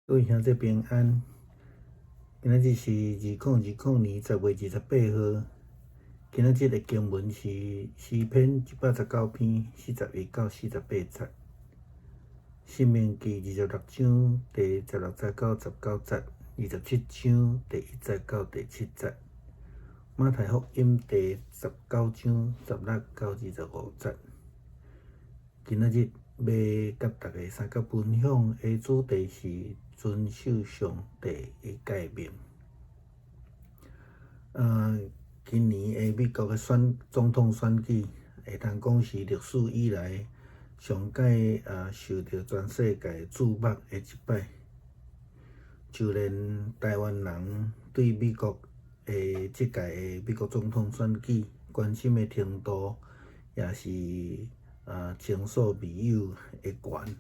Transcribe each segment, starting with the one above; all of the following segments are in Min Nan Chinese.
各位兄弟平安，今仔日是2020年10月28號。今仔日的經文是詩篇119篇41到48節，申命記26章第16節到19節，27章第1節到第7節，馬太福音第19章16到25節。今仔日欲佮大家相佮分享的主題是遵守上帝的誡命。今年的美國的選總統選舉，會當講是歷史以來上蓋受著全世界矚目的一擺。就連台灣人對美國的這屆的美國總統選舉關心的程度，也是前所未有的懸。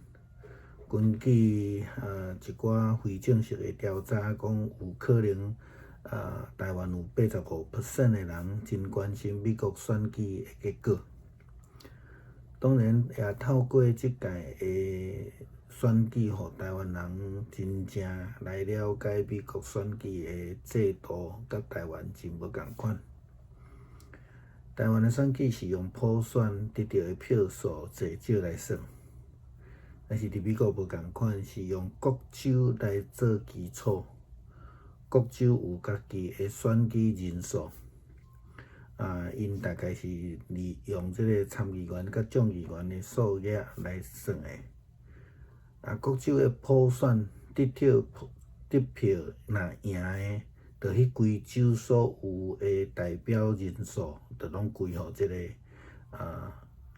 根據一寡非正式的調查，講有可能台灣有85% 的人真關心美國選舉的結果。當然，也透過這屆的選舉，予台灣人真正來了解美國選舉的制度，佮台灣真無仝款。台灣的選舉是用普選得著的票數濟少來算。但是佇美國無仝款，是用各州來做基礎，各州有家己的選舉人數，𪜶大概是利用這個參議員佮眾議員的數額來算的。各州的普選得票得票若贏的，就彼規州所有的代表人數，就攏歸予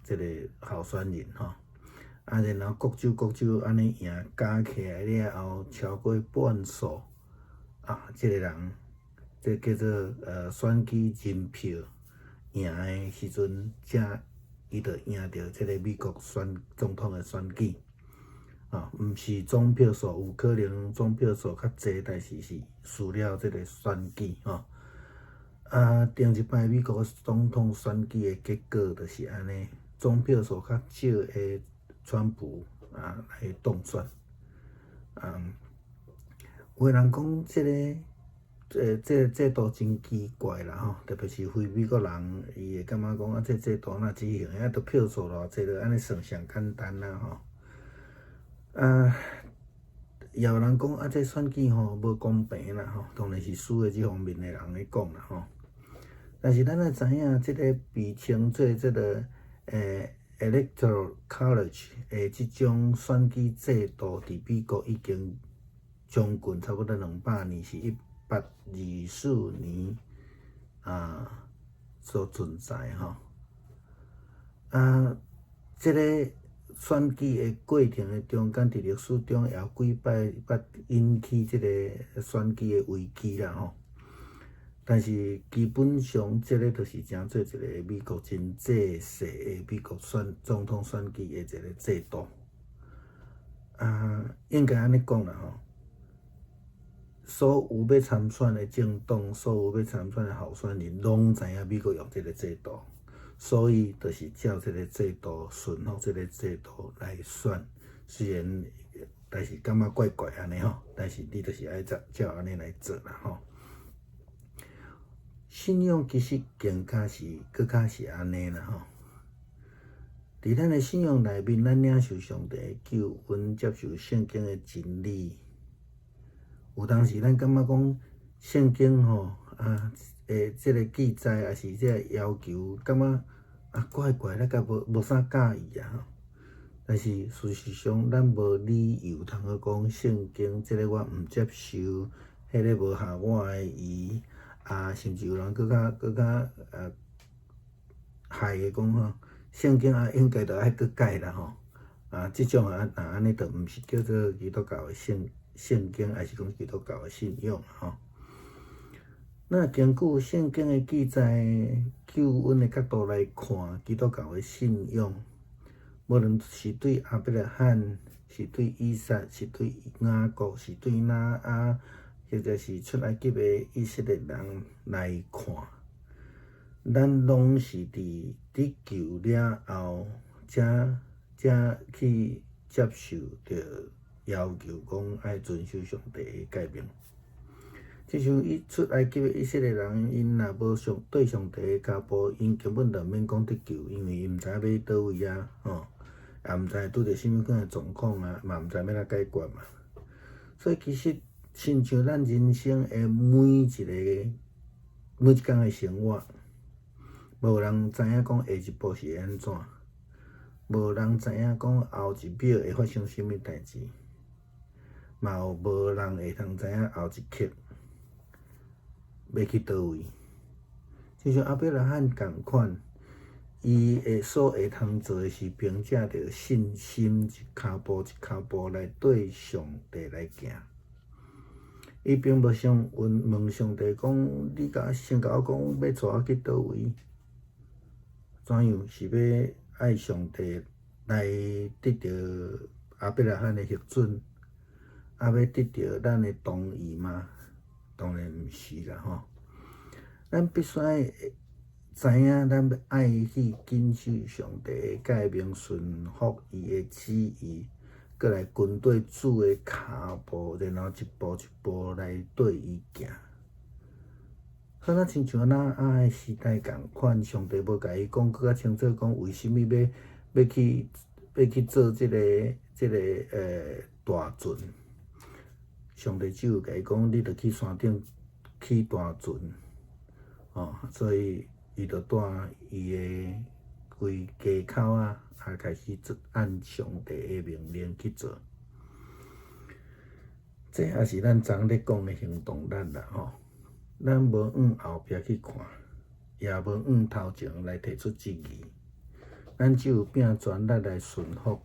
這個候選人吼。然後各州各州按呢贏加起來了後，超過半數，這個人，這叫做選舉人票贏的時陣，才伊就贏著這個美國選總統的選舉。毋是總票數，有可能總票數較濟，但是是輸了這個選舉吼。頂一擺美國總統選舉的結果就是按呢，總票數較少的川普來當選。有的人講這個這個制度真奇怪啦吼，特別是非美國人，伊會感覺講這制度哪執行？都票數偌濟，就按呢算上簡單啦吼。也有人講這選舉吼無公平啦吼，當然是輸的這方面的人咧講啦吼。但是咱愛知影，這個被稱做這個Electoral College 的這種選舉制度，佇美國已經將近差不多200年，是1824年所存在吼。這個選舉的過程的中間，佇歷史中也有幾擺捌引起這個選舉的危機啦吼。但是基本上，這個就是成做一個美國真正式的美國選總統選舉的一個制度。應該按呢講啦吼，所有欲參選的政黨，所有欲參選的候選人，攏知影美國用這個制度，所以就是照這個制度，順服這個制度來選。雖然，但是感覺怪怪按呢吼，但是你就是愛照照按呢來做啦吼。信仰其實更較是，閣較是按呢啦吼。佇咱的信仰內面，咱領受上帝的救恩，接受聖經的真理。有當時咱感覺講聖經吼這個記載，抑是這個要求，感覺怪怪，咱較無無啥佮意啊吼。但是事實上，咱無理由通好講聖經這個我毋接受，彼個無合我的意。甚至有人閣較害的講吼，聖經應該著愛閣改啦吼。這種若按呢，就毋是叫做基督教的聖聖經，抑是講基督教的信仰吼。那根據聖經的記載，救恩的角度來看，基督教的信仰，無論是對亞伯拉罕，是對以撒，是對雅各，是對挪亞，或者是出埃及的以色列人來看，咱攏是佇得救了後，才才去接受著要求講愛遵守上帝的誡命。親像伊出埃及的以色列人，𪜶若無上綴上帝的跤步，𪜶根本就毋免講得救，因為𪜶毋知影欲去佗位啊，吼，也毋知拄著啥物款的狀況啊，嘛毋知欲按怎解決嘛。所以其實，親像咱人生的每一个每一工的生活，無人知影講下一步是會按怎，無人知影講後一秒會發生啥物代誌，嘛有無人會通知影後一刻欲去佗位。親像亞伯拉罕仝款，伊會所會通做的是憑藉著信心，一跤步一跤步來綴上帝來行。伊並無想問問上帝講：你共先共我講，欲帶我去佗位？怎樣是欲愛上帝來得著亞伯拉罕的核准，啊，欲得著咱的同意嗎？當然毋是啦，吼！咱必須愛知影，咱欲愛去謹守上帝的誡命，順服伊的旨意，閣來跟綴主的跤步，然後一步一步來綴伊行。好若親像挪亞的時代仝款，上帝無共伊講閣較清楚，講為啥物欲欲去欲去做這個大船。上帝只有共伊講，你著去山頂起大船，吼，所以伊就帶伊的規家口啊，啊開始做按上帝的命令去做。這也是咱昨咧講的行動力啦，吼。咱無向後壁去看，也無向頭前來提出質疑，咱只有摒全力來順服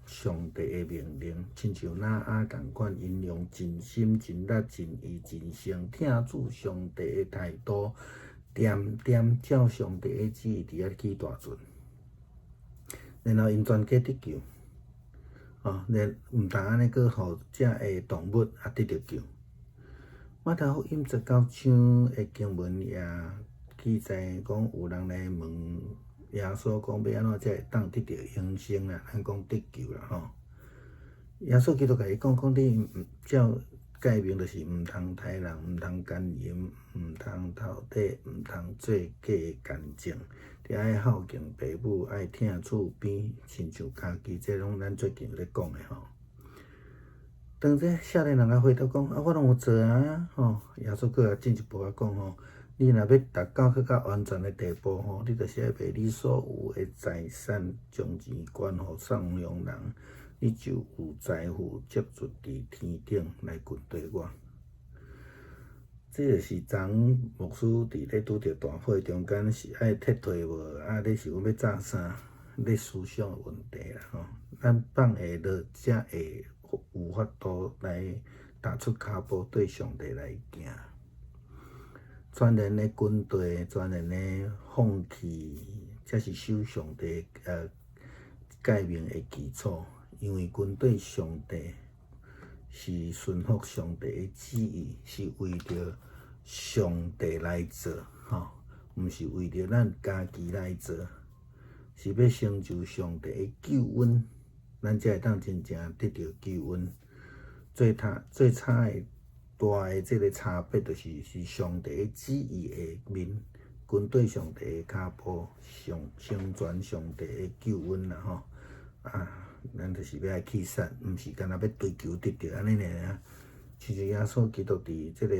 上帝的命令，親像挪亞仝款，𪜶用盡心、盡力、盡意、盡性，疼主上帝的態度，恬恬照上帝的旨意佇遐起大船，然後𪜶全家得救，哦，然毋但按呢，閣予遮的動物也得著救。馬太福音19章的經文也記載講，有人來問耶穌講，欲按怎才會當得著永生啊？咱講得救啦吼。耶穌基督共伊講，講你照誡命就是毋通刣人，毋通姦淫，毋通偷盜，毋通做假見證，你愛孝敬爸母，愛疼厝邊，親像家己，這攏咱最近咧講的吼。當這少年人共回答講，啊，我攏有做啊，吼！耶穌閣進一步共講吼，你若欲達到閣較完全的地步吼，你就是愛賣你所有的財產，將錢捐予送養人，你就有財富積聚佇天頂來跟綴我。這就是昨牧師佇咧拄著大火中間是愛撤退無？啊，咧是講欲炸啥？咧思想的問題啦吼。咱放下落，才會有法度來踏出跤步，對上帝來行。全然的跟綴，全然的放棄，才是守上帝誡命的基礎。因為跟綴上帝是順服上帝的旨意，是為著上帝來做，吼，毋是為著咱家己來做，是欲成就上帝的救恩，咱才會當真正得著救恩。最差最差的大的這個差別，就是是上帝的旨意下面，跟綴上帝的跤步，上成全上帝的救恩啦吼。啊，咱就是欲來去殺，毋是干焦欲追求得著按呢爾。親像耶穌基督佇這個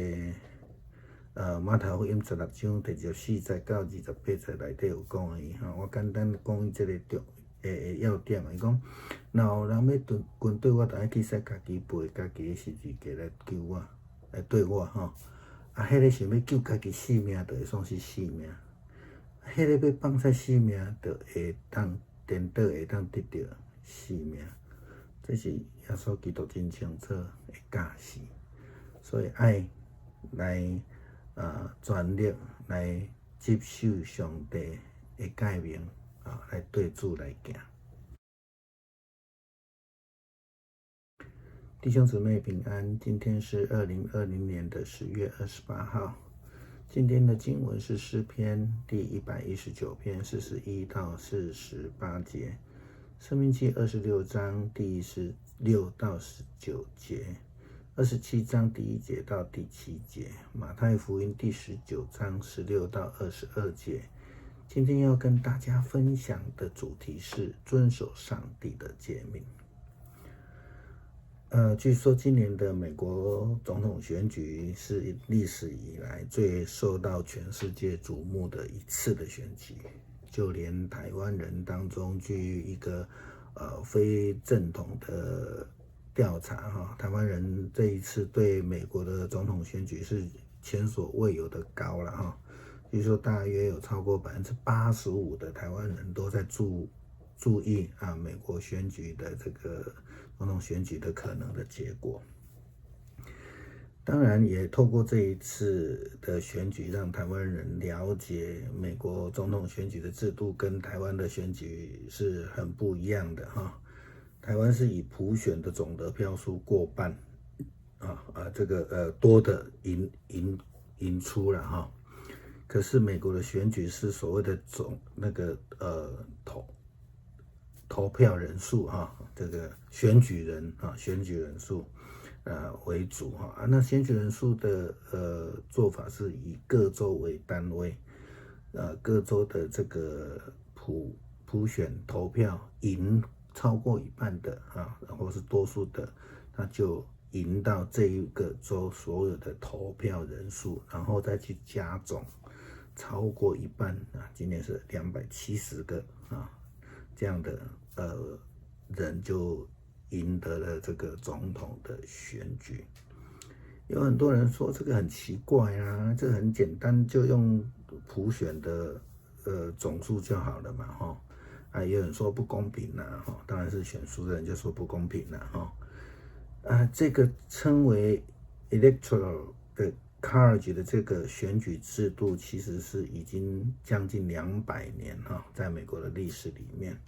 馬太福音16章第24節到28節內底有講的吼，我簡單講這個重的要點啊。伊講，若有人欲跟跟綴我，就愛去殺家己，背家己的十字架來救我，來綴我吼。啊，彼個想欲救家己性命，就會喪失性命；彼個欲放捨性命，就會當顛倒，會當得著性命。這是耶穌基督真清楚的教示，所以愛來全力來執守上帝的誡命啊，來綴主來行。弟兄姊妹平安，今天是2020年的10月28號。今天的經文是詩篇第119篇41到48節。申命記26章第16到19節，27章第1節到第7節，馬太福音第19章16到22節。今天要跟大家分享的主題是遵守上帝的誡命。據說今年的美國總統選舉是歷史以來最受到全世界矚目的一次的選舉，就連台灣人當中，據一個非正統的調查哈，台灣人這一次對美國的總統選舉是前所未有的高了哈。據說大約有超過85%的台灣人都在注意啊美國選舉的這個總統選舉的可能的結果。當然，也透過這一次的選舉，讓台灣人了解美國總統選舉的制度跟台灣的選舉是很不一樣的哈。台灣是以普選的總得票數過半啊，這個多的贏出了哈。可是美國的選舉是所謂的總那個投票人數哈，這個選舉人啊，選舉人數為主哈啊，那選舉人數的做法是以各州為單位，各州的這個普選投票贏超過一半的啊，或是多數的，那就贏到這一個州所有的投票人數，然後再去加總超過一半啊，今年是270個啊，這樣的人就贏得了這個總統的選舉。有很多人說這個很奇怪啊，這個很簡單，就用普選的總數就好了嘛，哈。啊，有人說不公平呐，哈，當然是選輸的人就說不公平了，哈。啊，這個稱為 electoral 的 college 的這個選舉制度，其實是已經將近200年哈，在美國的歷史裡面。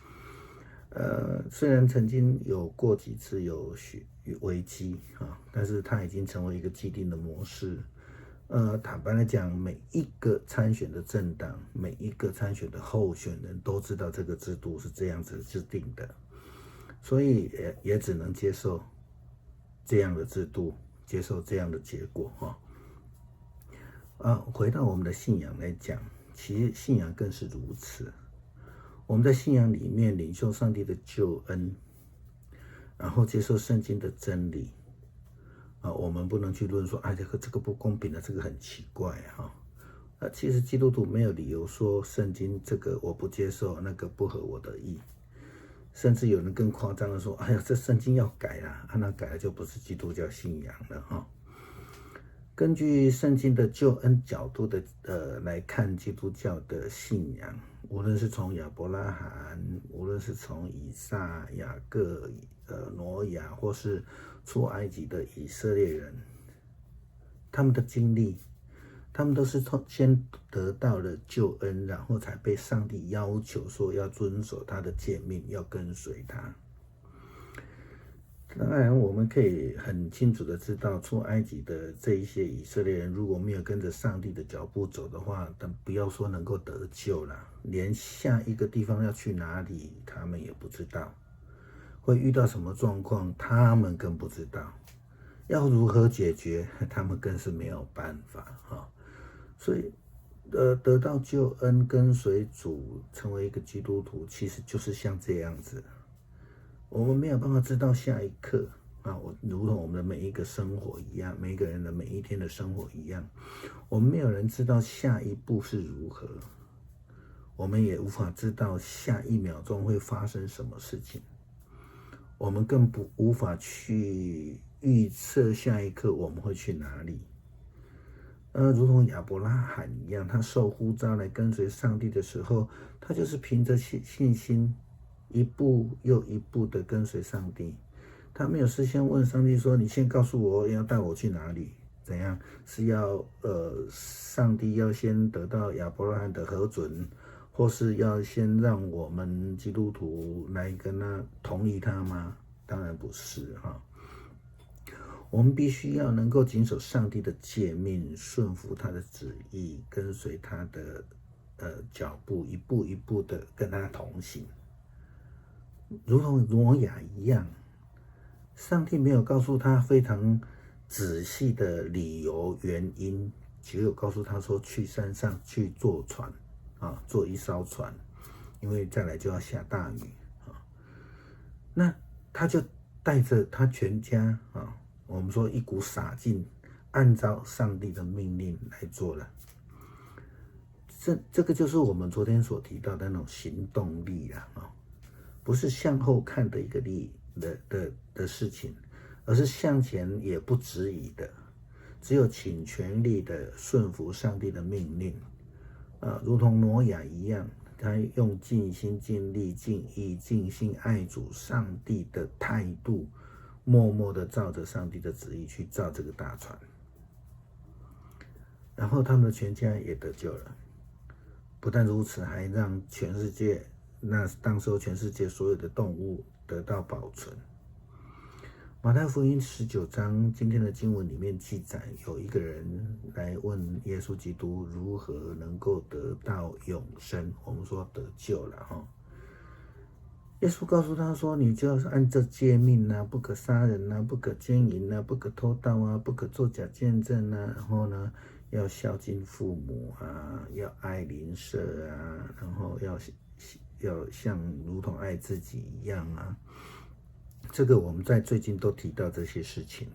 雖然曾經有過幾次有選危機啊，但是它已經成為一個既定的模式。坦白來講，每一個參選的政黨，每一個參選的候選人都知道這個制度是這樣子制定的，所以也只能接受這樣的制度，接受這樣的結果哈。啊，回到我們的信仰來講，其實信仰更是如此。我們在信仰裡面領受上帝的救恩，然後接受聖經的真理。啊，我們不能去論說，哎，這個不公平的，這個很奇怪哈。啊，其實基督徒沒有理由說聖經這個我不接受，那個不合我的意。甚至有人更誇張的說，哎呀，這聖經要改了，啊，那改了就不是基督教信仰了哈。根據聖經的救恩角度的來看基督教的信仰，無論是從亞伯拉罕，無論是從以撒、雅各、挪亞，或是出埃及的以色列人，他們的經歷，他們都是從先得到了救恩，然後才被上帝要求說要遵守他的誡命，要跟隨他。當然，我們可以很清楚的知道，出埃及的這一些以色列人，如果沒有跟着上帝的腳步走的話，但不要說能夠得救了，連下一個地方要去哪裡，他們也不知道，會遇到什麼狀況，他們更不知道，要如何解決，他們更是沒有辦法哈。所以，得到救恩，跟隨主，成為一個基督徒，其實就是像這樣子。我們沒有辦法知道下一刻啊，我如同我們的每一個生活一樣，每一個人的每一天的生活一樣，我們沒有人知道下一步是如何，我們也無法知道下一秒鐘會發生什麼事情，我們更不無法去預測下一刻我們會去哪裡。如同亞伯拉罕一樣，他受呼召來跟隨上帝的時候，他就是憑着信心，一步又一步的跟隨上帝。他沒有事先問上帝說：“你先告訴我要帶我去哪裡？怎樣？”是要上帝要先得到亞伯拉罕的核准，或是要先讓我們基督徒來跟他同意他嗎？當然不是哈。我們必須要能夠謹守上帝的誡命，順服他的旨意，跟隨他的腳步，一步一步的跟他同行。如同挪亞一樣，上帝沒有告訴他非常仔細的理由原因，只有告訴他說去山上去坐船啊，坐一艘船，因為再來就要下大雨啊。那他就帶着他全家啊，我們說一股傻勁，按照上帝的命令來做了。這個就是我們昨天所提到的那種行動力啊，不是向後看的一個力的事情，而是向前也不遲疑的，只有傾全力的順服上帝的命令啊，如同挪亞一樣，他用盡心盡力盡意盡性愛主上帝的態度，默默的照着上帝的旨意去造這個大船，然後他們的全家也得救了。不但如此，還讓全世界，那當時候全世界所有的動物得到保存。馬太福音19章今天的經文裡面記載，有一個人來問耶穌基督如何能夠得到永生，我們說得救了哈。耶穌告訴他說：“你就要按這誡命啊，不可殺人啊，不可姦淫啊，不可偷盜啊，不可作假見證啊，然後呢，要孝敬父母啊，要愛鄰舍啊，然後要像如同愛自己一樣啊。”這個我們在最近都提到這些事情。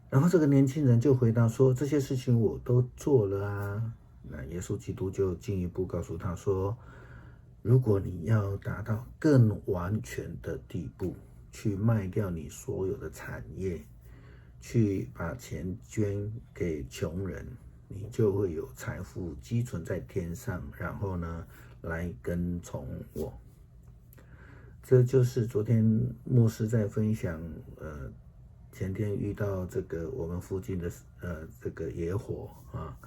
然後這個年輕人就回答說：“這些事情我都做了啊。”那耶穌基督就進一步告訴他說：“如果你要達到更完全的地步，去賣掉你所有的產業，去把錢捐給窮人，你就會有財富積存在天上，然後呢，來跟從我。”這就是昨天牧師在分享，前天遇到這個我們附近的這個野火啊，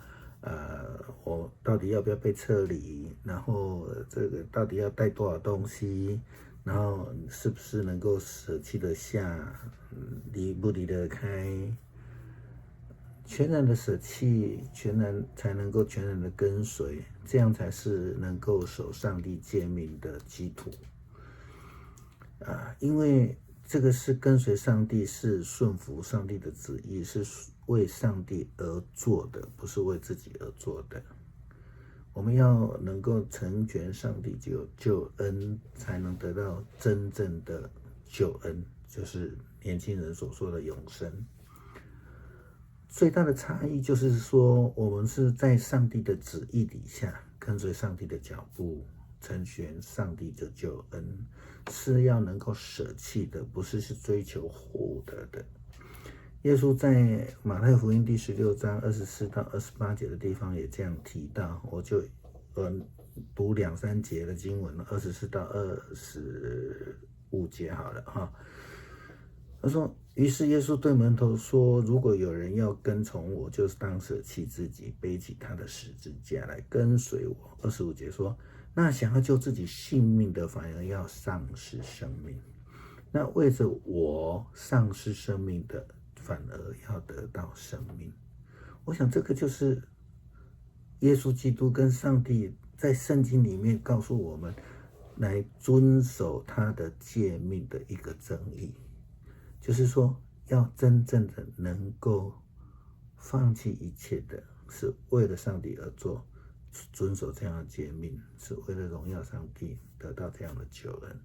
我到底要不要被撤離？然後這個到底要帶多少東西？然後是不是能夠捨棄得下，離不離得開？全然的捨棄，全然才能夠全然的跟隨，這樣才是能夠守上帝誡命的基督徒啊！因為這個是跟隨上帝，是順服上帝的旨意，是為上帝而做的，不是為自己而做的。我們要能夠成全上帝救恩，才能得到真正的救恩，就是年輕人所說的永生。最大的差異就是說，我們是在上帝的旨意底下，跟隨上帝的腳步，成全上帝的救恩，是要能夠捨棄的，不是追求獲得的。耶穌在馬太福音第16章24到28節的地方也這樣提到，我就讀兩三節的經文，24到25節好了哈。他說：“於是耶穌對門徒說，如果有人要跟從我，就是當捨棄自己，背起他的十字架來跟隨我。”25節說：“那想要救自己性命的，反而要喪失生命；那為着我喪失生命的，反而要得到生命。”我想這個就是耶穌基督跟上帝在聖經裡面告訴我們來遵守他的誡命的一個真義，就是說要真正的能夠放棄一切的，是為了上帝而做，遵守這樣的誡命，是為了榮耀上帝，得到這樣的救恩。